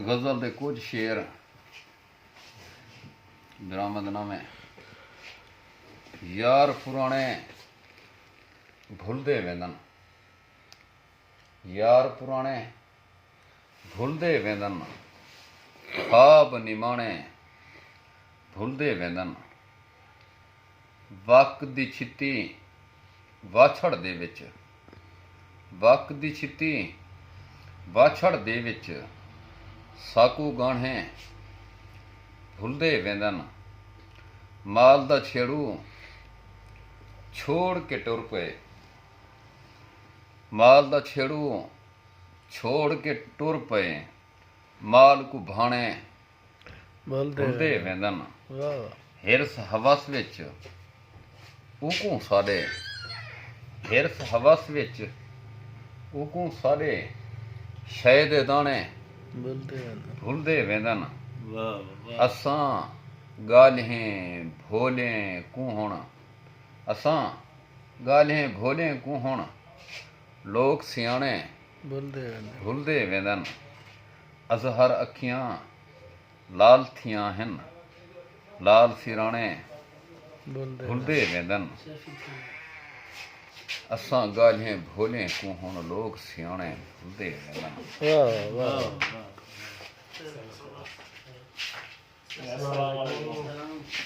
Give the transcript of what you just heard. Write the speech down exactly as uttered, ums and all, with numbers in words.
غزل دے کجھ شعر درآمد نامے۔ یار پراݨے بھلدے ویندن، یار پراݨے بھلدے ویندن، خواب نماݨے بھلدے ویندن۔ وقت دی چھتی واچھڑ دے وچ، وقت دی چھتی واچھڑ دے وچ ساکوں ڳاہݨے بھلدے ویندن۔ مال دا چھیڑو چھوڑ کے ٹر پئے، مال دا چھیڑو چھوڑ کے ٹر پئے، مال کوں بھاݨے بھلدے بھلدے ویندن۔ ویندن۔ واہ واہ۔ حرص ہوس وچ اوکوں ساݙے، حرص ہوس وچ اوکوں ساݙے شئے دے داݨے بھلدے ویندن۔ بھلدے ویندن۔ واہ واہ۔ اساں ڳالھیں بھولیں کوں ہݨ، اساں ڳالھیں بھولیں کوں ہݨ لوک سیاݨے بھلدے ویندن۔ بھلدے ویندن۔ اظہر اکھیاں لال تھیاں ہن، لال سراݨے بھلدے بھلدے ویندن۔ اساں ڳالھیں بھولیں کوں ہݨ لوک سیاݨے بھلدے ویندن۔ واہ واہ۔ السلام علیکم۔